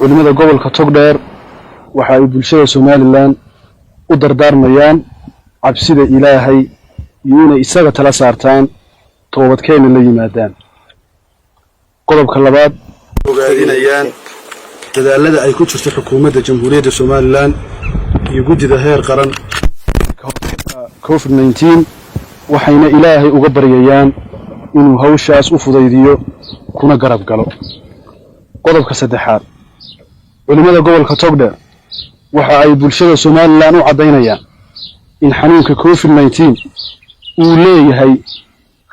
Culimmada gobolka Togdheer waxa ay bulshada Somalilan u dardaarmayaan cabsida Ilaahay iyo inay isaga tala saartaan, toobadkeenna la yimaadaan. Qodobka labaad, ogaadinayaan dadaalada ay ku jirto xukuumadda Jamhuuriyadda Somalilan iyo guddida heer qaran COVID-19, waxayna Ilaahay uga baryayaan inuu hawshaas u fudaydiyo kuna garab galo. Qodobka saddexaad, culimmada gobolka Togdheer waxa ay bulshada Somalilan u caddaynayaan in xanuunka COVID-19 uu leeyahay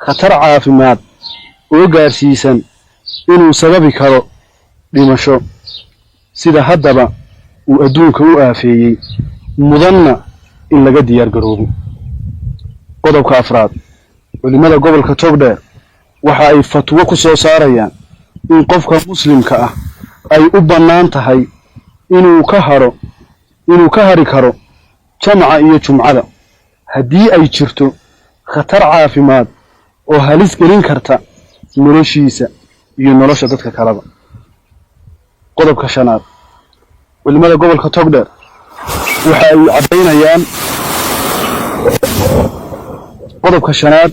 khatar caafimaad oo gaarsiisan inuu sababi karo dhimasho, sida haddaba uu adduunka u aafeeyey, mudanna in laga diyaar garoobo. Qodobka afraad, culimmada gobolka Togdheer waxa ay fatwo ku soo saarayaan in qofka muslimka ah ay u bannaan tahay inuu ka hari karo jamaca iyo jumcada haddii ay jirto khatar caafimaad oo halis gelin karta noloshiisa iyo nolosha dadka kaleba. Qodobka shanaad, culimmada gobolka Togdheer waxa ay caddaynayaan, qodobka shanaad,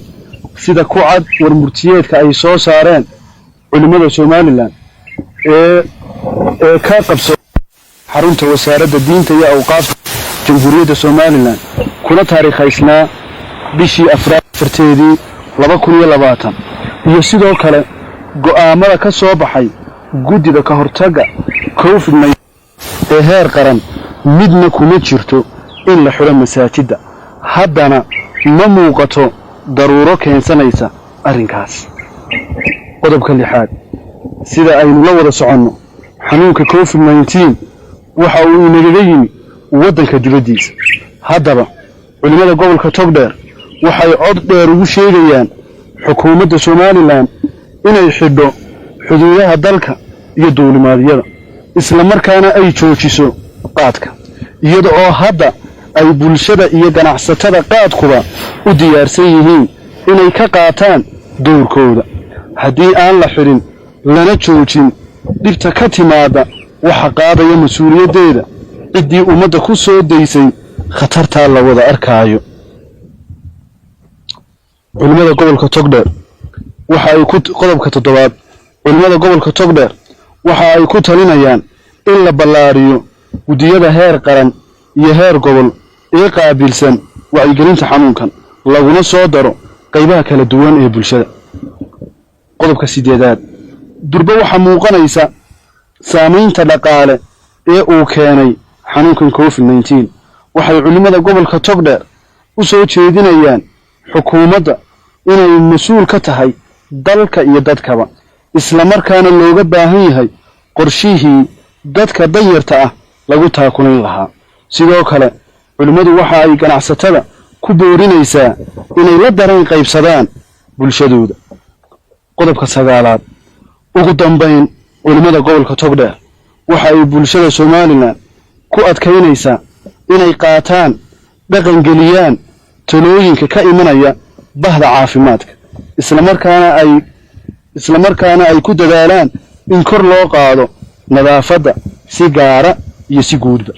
sida ku cad warmurtiyeedka ay soo saareen culimmada Somalilan ee ka qabso xarunta Wasaaradda Diinta iyo Awqaafta Jamhuuriyadda Somalilan, kuna taariikhaysnaa bishii afraad 4-teedii 2020, iyo sidoo kale go'aamada ka soo baxay guddida ka hortagga COVID ee heer qaran, midna kuma jirto in la xidho masaajidda. Haddana ma muuqato daruuro keensanaysa arrinkaas. Qodobka lixaad, sida aynu la wada soconno, xanuunka COVID-19 waxa uu inagaga yimi waddanka dibaddiisa. Haddaba culimmada gobolka Togdheer waxay cod dheer ugu sheegayaan xukuumadda Somalilan inay xidho xuduudaha dalka iyo duulimaadyada, isla markaana ay joojiso qaadka, iyada oo hadda ay bulshada iyo ganacsatada qaadkuba u diyaarsan yihiin inay ka qaataan dowrkooda. Haddii aan la xidhin lana joojin, dhibta ka timaadda waxa qaadaya mas-uuliyaddeeda ciddii ummadda ku soo daysay khatartaa la wada arkaayo. Culimmada gobolka Togdheer waxa ay ku qodobka toddobaad, culimmada gobolka Togdheer waxa ay ku talinayaan in la ballaariyo guddiyada heer qaran iyo heer gobol ee qaabilsan wacyigelinta xanuunkan, laguna soo daro qaybaha kala duwan ee bulshada. Qodobka sideedaad, durba waxaa muuqanaysa saamaynta dhaqaale ee uu keenay xanuunkan COVID-19. Waxay culimmada gobolka Togdheer u soo jeedinayaan xukuumadda inay mas-uul ka tahay dalka iyo dadkaba, isla markaana looga baahan yahay qorshihii dadka danyarta ah lagu taakulayn lahaa. Sidoo kale culimmadu waxa ay ganacsatada ku boorinaysaa inay la dareen qaybsadaan bulshadooda. Qodobka sagaalaad, ugu dambayn, culimmada gobolka Togdheer waxa ay bulshada Somalilan ku adkaynaysaa inay qaataan, dhaqangeliyaan talooyinka ka imanaya bahda caafimaadka, islamarkaana ay ku dadaalaan in kor loo qaado nadaafadda si gaara iyo si guudba.